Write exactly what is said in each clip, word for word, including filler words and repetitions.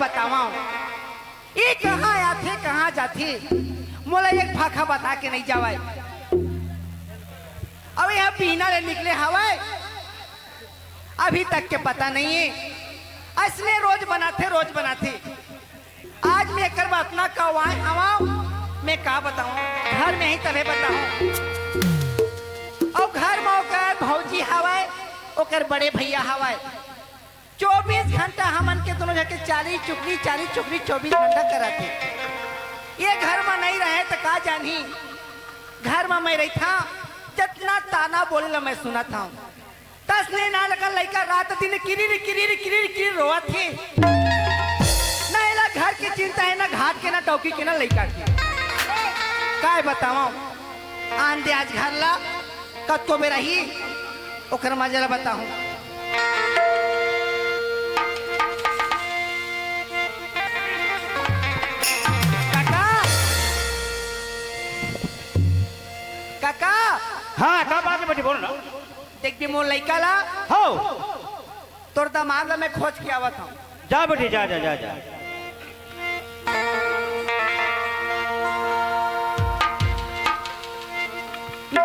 बतावंव, ये कहाँ आथे, कहाँ जाथे, मोला एक भाखा बता के नइ जावय। अउ ये बिहना ले निकले हवय, अभी तक के पता नइ हे। अइसने रोज बनाथे, रोज बनाथे। आज मैं एकर बर अतना कवाय हवंव, मैं का बतावंव, घर में ही तभे बतावंव। अउ घर में ओकर भौजी हवय, ओकर बड़े भैया हवय। चौबीस घंटा हमन के दोनों झन के चारी चुगली, चारी चुगली चौबीस घंटा करत हे। ये घर में नइ रहे त का जानही, घर में मैं रहिथंव, जतना ताना बोले ला मैं सुनत हंव। तइसने ना लगा लइका रात दिन किरिर किरिर किरिर किरिर रोवत हे। ना एला घर के चिंता हे, ना घाट के, ना डौकी के, ना लइका के। काय बतावंव, आन दे आज घर ला, कतको बेर रही, ओकर मजा ला बताहूं। काका, काका। हाँ, का बात हे बेटी, बोल ना। देख बे मोर लइका ला। हव। तोर दमाद ला मैं खोज के आवत हंव। जा बेटी, जा, जा, जा, जा।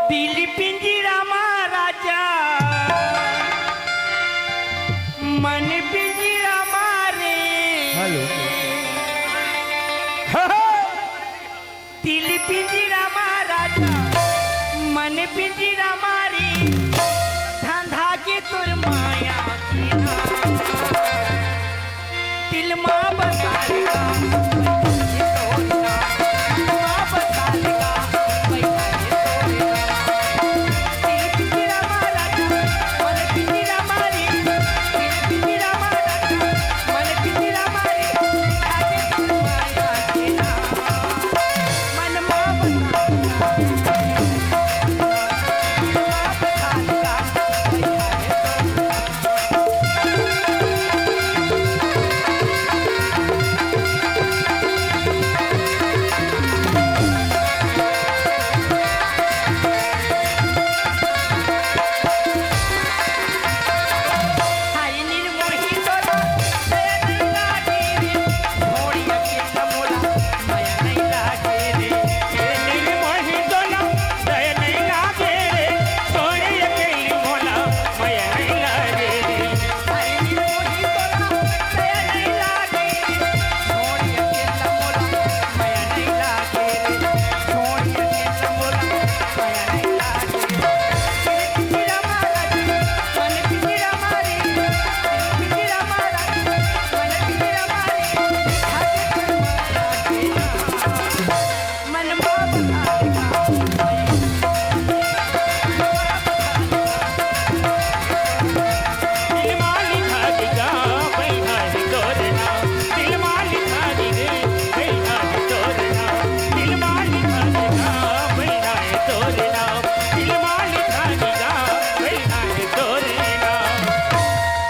दिल पिंजरा मा राजा, मन पिंजरा मा रे। हेलो। हो, हो। दिल पिंजरा मा राजा, मन पिंजरा मा रे, धंधा के तोर माया के ना। दिल मा बसा लेगा, दिल मा बसा लेगा।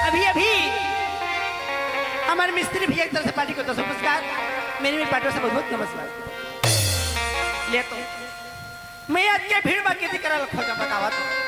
अभी अभी हमर मिस्त्री भैया के तरफ से पार्टी को दसों पुरस्कार, मेरी भी पार्टी से बहुत बहुत नमस्कार। ले तो मैं आज के भीड़ में किसी करल खोजा बतावत हूँ।